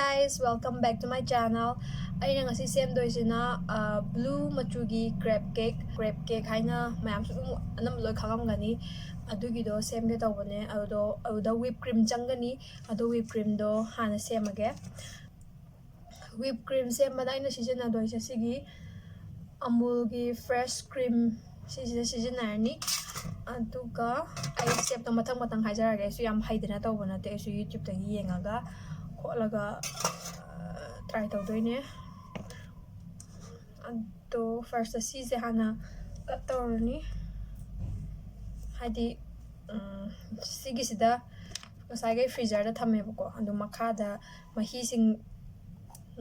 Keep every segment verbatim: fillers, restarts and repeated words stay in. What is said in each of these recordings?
Guys, welcome back to my channel. ꯑꯩꯅ ꯉꯁꯤ ꯁꯦꯝꯗꯣꯏꯁꯤꯅ blue ꯃꯆꯨꯒꯤ ꯀ꯭ꯔꯦꯞ ꯀꯦꯛ, ꯀ꯭ꯔꯦꯞ ꯀꯦꯛ ꯍꯥꯏꯅ ꯃꯌꯥꯝꯁꯨ ꯑꯗꯨꯝ ꯑꯅꯝꯕ ꯂꯣꯏ ꯈꯪꯉꯝꯒꯅꯤ꯫ ꯑꯗꯨꯒꯤꯗꯣ ꯁꯦꯝꯒꯦ ꯇꯧꯕꯅꯦ꯫ ꯑꯗꯨꯗꯣ ꯑꯗꯨꯗ ꯋꯤꯞ ꯀ꯭ꯔꯤꯝ ꯆꯪꯒꯅꯤ꯫ ꯑꯗꯣ ꯋꯤꯞ ꯀ꯭ꯔꯤꯝꯗꯣ ꯍꯥꯟꯅ ꯁꯦꯝꯃꯒꯦ꯫ ꯋꯤꯞ ꯀ꯭ꯔꯤꯝ ꯁꯦꯝꯕꯗ ꯑꯩꯅ ꯁꯤꯖꯤꯟꯅꯗꯣꯏꯁꯦ ꯁꯤꯒꯤ ꯑꯃꯨꯜꯒꯤ ꯐ꯭ꯔꯦꯁ ꯀ꯭ꯔꯤꯝ, ꯁꯤꯁꯤꯗ ꯁꯤꯖꯤꯟꯅꯔꯅꯤ꯫ ꯑꯗꯨꯒ ꯑꯩ ꯁ꯭ꯇꯦꯞꯇꯣ ꯃꯊꯪ ꯃꯊꯪ ꯍꯥꯏꯖꯔꯛꯑꯒꯦ꯫ ꯑꯩꯁꯨ ꯌꯥꯝ ꯍꯩꯗꯅ ꯇꯧꯕ ꯅꯠꯇꯦ, ꯑꯩꯁꯨ ꯌꯨꯇ꯭ꯌꯨꯕꯇꯒꯤ ꯌꯦꯡꯉꯒ ꯈꯣꯠꯂꯒ ꯇ꯭ꯔꯥꯏ ꯇꯧꯗꯣꯏꯅꯦ꯫ ꯑꯗꯣ ꯐꯥꯔꯁꯇ ꯁꯤꯁꯦ ꯍꯥꯟꯅ ꯀꯠ ꯇꯧꯔꯅꯤ꯫ ꯍꯥꯏꯗꯤ ꯎꯝ, ꯁꯤꯒꯤꯁꯤꯗ ꯉꯁꯥꯏꯈꯩ ꯐ꯭ꯔꯤꯖꯔꯗ ꯊꯝꯃꯦꯕꯀꯣ꯫ ꯑꯗꯨ ꯃꯈꯥꯗ ꯃꯍꯤꯁꯤꯡ,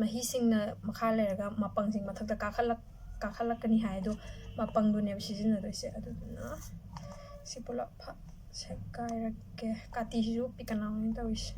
ꯃꯍꯤꯁꯤꯡꯅ ꯃꯈꯥ ꯂꯩꯔꯒ ꯃꯄꯪꯁꯤꯡ ꯃꯊꯛꯇ ꯀꯥꯈꯠꯂꯛ ꯀꯥꯈꯠꯂꯛꯀꯅꯤ ꯍꯥꯏ꯫ ꯑꯗꯣ ꯃꯄꯪꯗꯨꯅꯦꯕ ꯁꯤꯖꯤꯟꯅꯗꯣꯏꯁꯦ꯫ ꯑꯗꯨꯗꯨꯅ ꯁꯤ ꯄꯨꯂꯞ ꯐ- ꯁꯦꯒꯥꯏꯔꯒꯦ꯫ ꯀꯥꯇꯤꯁꯤꯁꯨ ꯄꯤꯛꯀꯅꯥꯎꯅꯤ ꯇꯧꯔꯤꯁꯦ꯫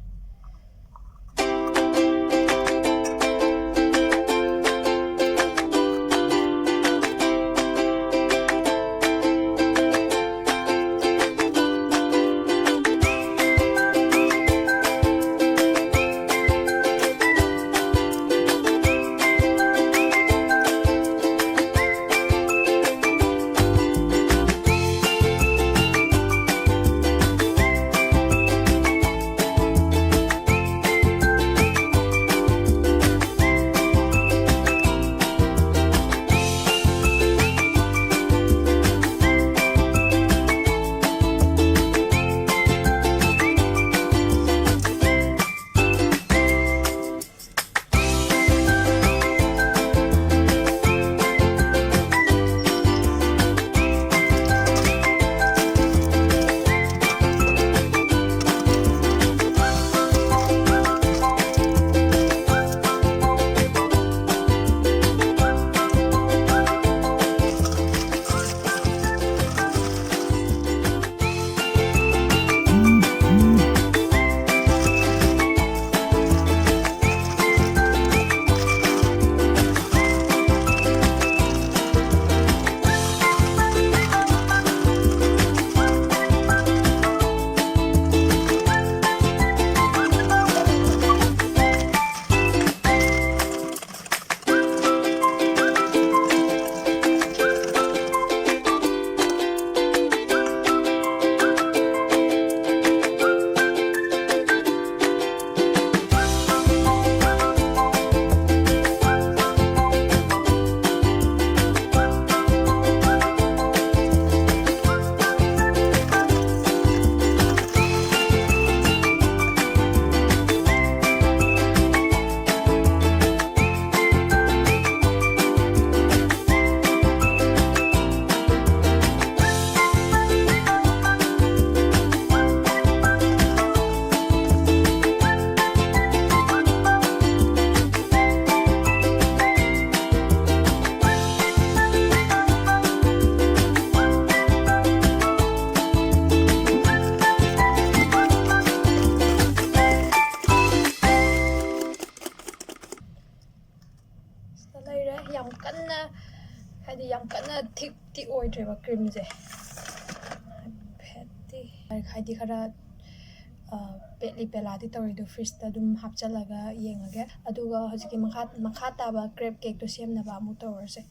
ꯀꯟꯅ, ꯍꯥꯏꯗꯤ ꯌꯥꯝ ꯀꯟꯅ ꯊꯤꯛꯇꯤ ꯑꯣꯏꯗ꯭ꯔꯦꯕ ꯀ꯭ꯔꯤꯝꯁꯦ꯫ ꯍꯥꯏꯐꯦꯠꯇꯤ, ꯍꯥꯏꯗꯤ ꯈꯔ, ꯑ, ꯄꯦꯠꯂꯤ ꯄꯦꯂꯥꯗꯤ ꯇꯧꯔꯤꯗꯣ ꯐ꯭ꯔꯤꯖꯇ ꯑꯗꯨꯝ ꯍꯥꯞꯆꯜꯂꯒ ꯌꯦꯡꯉꯒꯦ꯫ ꯑꯗꯨꯒ ꯍꯧꯖꯤꯛꯀꯤ ꯃꯈꯥ, ꯃꯈꯥ ꯇꯥꯕ ꯀ꯭ꯔꯦꯞ ꯀꯦꯛꯇꯣ ꯁꯦꯝꯅꯕ ꯑꯃꯨꯛ ꯇꯧꯔꯁꯦ꯫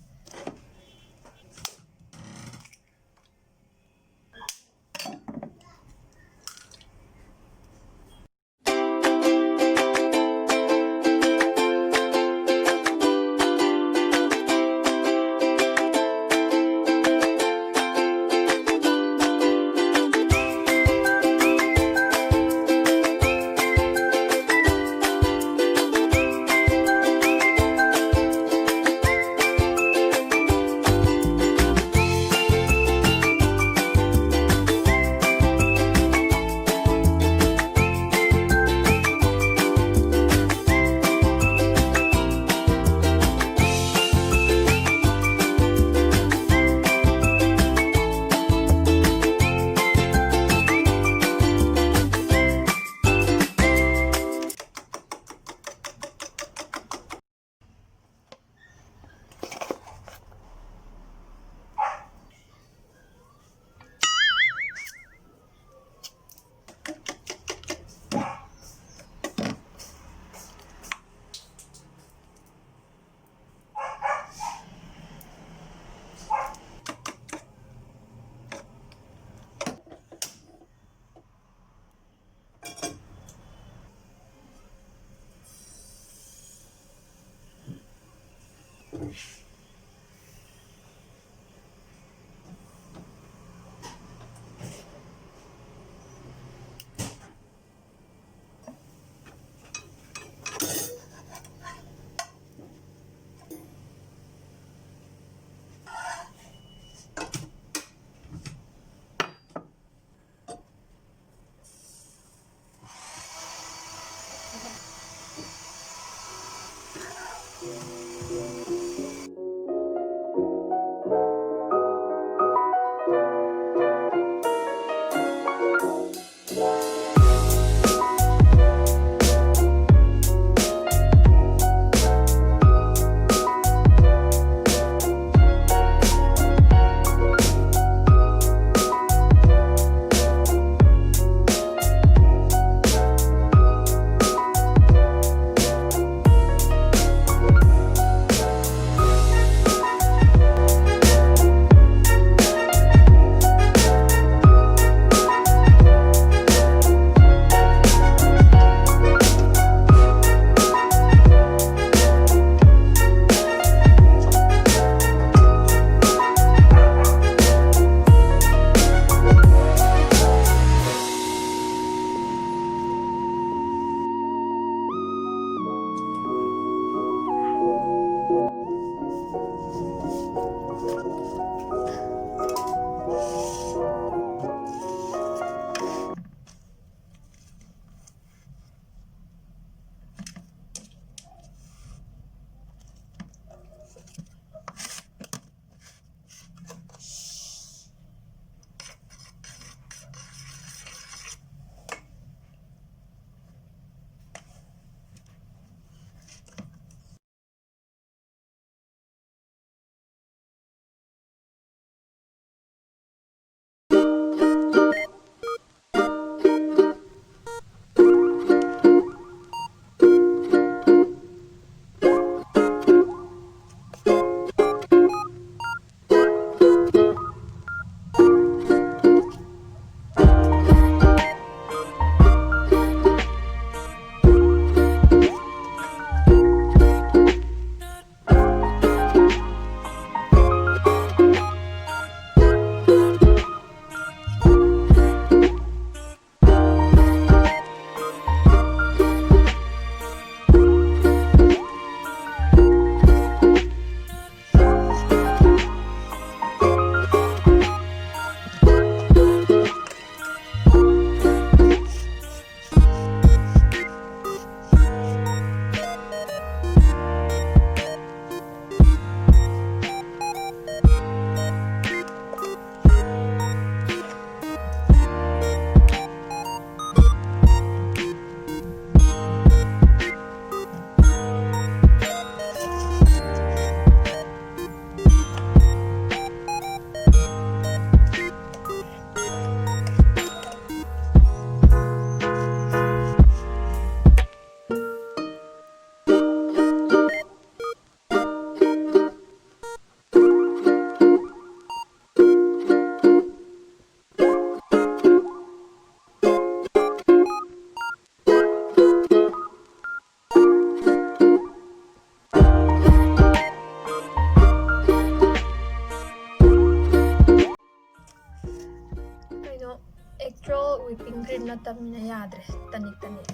ꯅꯠꯇꯕꯅꯤꯅ ꯌꯥꯗ꯭ꯔꯦ꯫ ꯇꯅꯤꯛ ꯇꯅꯤꯛ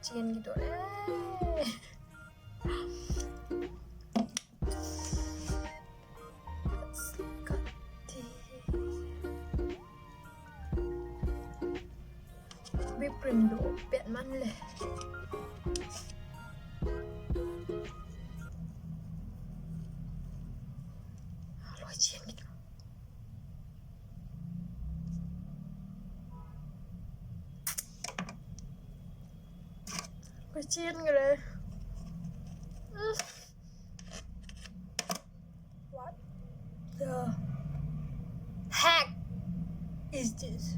ꯆꯦꯟꯈꯤꯗꯣꯔꯦ꯫ ꯀꯠꯇꯤ꯫ Whip creamꯗꯣ ꯄꯦꯠꯃꯜꯂꯦ꯫ ꯂꯣꯏ ꯆꯦꯟꯈꯤꯗꯣꯔꯦ꯫ ꯑꯩꯈꯣꯏ ꯆꯦꯟꯈ꯭ꯔꯦ꯫ ꯎꯝ꯫ What the heck is this?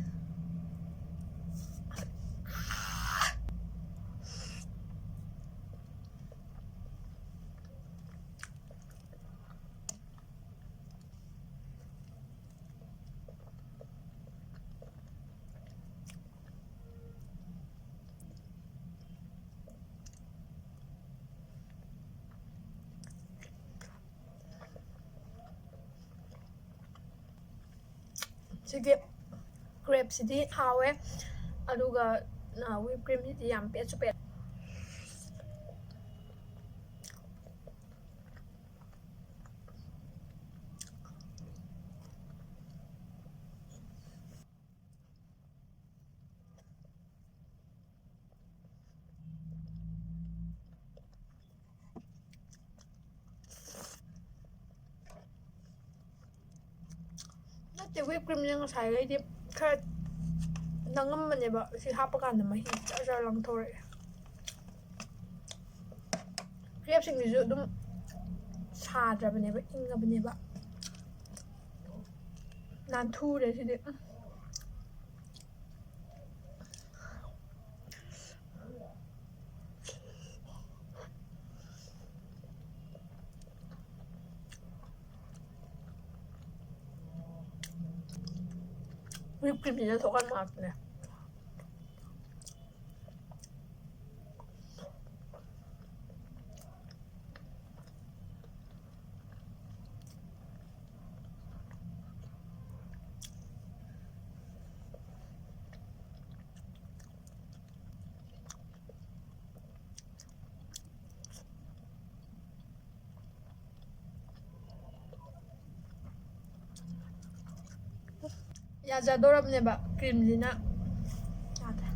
ꯁꯤꯒꯤ grapeꯁꯤꯗꯤ ꯍꯥꯎꯋꯦ, ꯑꯗꯨꯒ, ꯑ, whip creamꯁꯤꯗꯤ ꯌꯥꯝ ꯄꯦꯠꯁꯨ ꯄꯦꯠ꯫ ꯅꯠꯇꯦ, whip creamꯁꯦ ꯉꯁꯥꯏꯈꯩꯗꯤ ꯈꯔ ꯅꯪꯉꯝꯕꯅꯦꯕ, ꯁꯤ ꯍꯥꯞꯄꯀꯥꯟꯗ ꯃꯍꯤ ꯖꯔ ꯖꯔ ꯂꯪꯊꯣꯔꯛꯑꯦ꯫ Grapeꯁꯤꯡꯁꯤꯁꯨ ꯑꯗꯨꯝ ꯁꯥꯗ꯭ꯔꯕꯅꯦꯕ, ꯏꯪꯉꯕꯅꯦꯕ꯫ ꯅꯥꯟꯊꯨꯔꯦ ꯁꯤꯗꯤ꯫ ꯎꯝ꯫ Whip creamꯁꯤꯅ ꯊꯣꯛꯍꯟꯕ ꯉꯥꯛꯇꯅꯦ꯫ ꯌꯥꯖꯗꯣꯔꯕꯅꯦꯕ ꯀ꯭ꯔꯤꯝꯁꯤꯅ꯫ ꯌꯥꯗ꯭ꯔꯦ꯫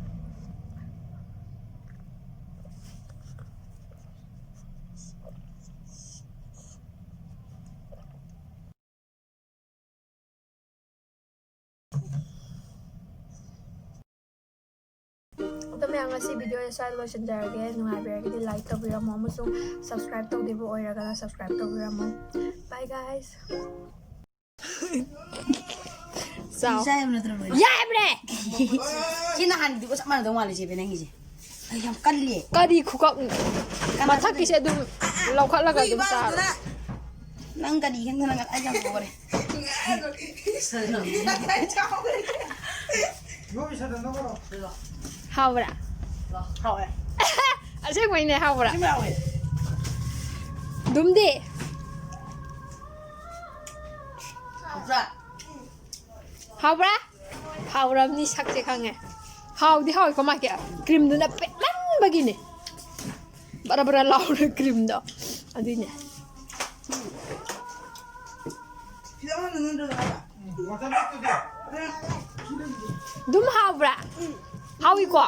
ꯑꯗꯣ ꯃꯌꯥꯝ, ꯉꯁꯤ ꯚꯤꯗꯤꯑꯣꯁꯦ ꯁ꯭ꯋꯥꯏꯗ ꯂꯣꯏꯁꯤꯟꯖꯔꯒꯦ꯫ ꯅꯨꯡꯉꯥꯏꯕꯤꯔꯒꯗꯤ ꯂꯥꯏꯛ ꯇꯧꯕꯤꯔꯝꯃꯣ, ꯑꯃꯁꯨꯡ ꯁꯕꯁꯀ꯭ꯔꯥꯏꯕ ꯇꯧꯗ꯭ꯔꯤꯕ ꯑꯣꯏꯔꯒꯅ ꯁꯕꯁꯀ꯭ꯔꯥꯏꯕ ꯇꯧꯕꯤꯔꯝꯃꯣ꯫ Bye guys. ꯆꯥꯎ꯫ ꯆꯥ ꯌꯥꯕ ꯅꯠꯇ꯭ꯔꯣ ꯂꯣꯏꯅ? ꯌꯥꯕ꯭ꯔꯦ! ꯁꯤ ꯅꯍꯥꯟꯒꯤꯗꯨꯒ ꯆꯞ ꯃꯥꯟꯅꯗꯧ ꯃꯥꯜꯂꯦ ꯆꯦ ꯕꯦ ꯅꯪꯒꯤꯁꯦ꯫ ꯑꯩ ꯌꯥꯝ ꯀꯜꯂꯦ꯫ ꯀꯔꯤ ꯈꯨꯀꯛ? ꯀꯅꯥ ꯃꯊꯛꯀꯤꯁꯦ ꯑꯗꯨꯝ ꯂꯧꯈꯠꯂꯒ ꯑꯗꯨꯝ ꯆꯥꯔꯣ꯫ ꯅꯪ ꯀꯔꯤ ꯈꯪꯗꯅ ꯉꯁꯥꯏ ꯌꯥꯝ ꯇꯧꯈꯔꯦ꯫ ꯍꯥꯎꯕ꯭ꯔꯥ? ꯍꯥꯎꯋꯦ꯫ ꯑꯁꯦꯡꯕꯩꯅꯦ, ꯍꯥꯎꯕ꯭ꯔꯥ? ꯁꯤꯃ ꯍꯥꯎꯋꯦ꯫ ꯗꯨꯝꯗꯤ? ꯍꯥꯎꯕ꯭ꯔꯥ? ꯍꯥꯎꯕ꯭ꯔꯥ? ꯍꯥꯎꯔꯝꯅꯤ, ꯁꯛꯁꯦ ꯈꯪꯉꯦ꯫ ꯍꯥꯎꯗꯤ ꯍꯥꯎꯋꯤꯀꯣ ꯃꯥꯒꯤ ꯀ꯭ꯔꯤꯝꯗꯨꯅ ꯄꯦꯠꯃꯟꯕꯒꯤꯅꯦ꯫ ꯕꯔ ꯕꯔ ꯂꯥꯎꯔꯦ ꯀ꯭ꯔꯤꯝꯗꯣ꯫ ꯑꯗꯨꯏꯅꯦ꯫ ꯑꯗꯨꯝ ꯍꯥꯎꯕ꯭ꯔꯥ? ꯍꯥꯎꯋꯤꯀꯣ?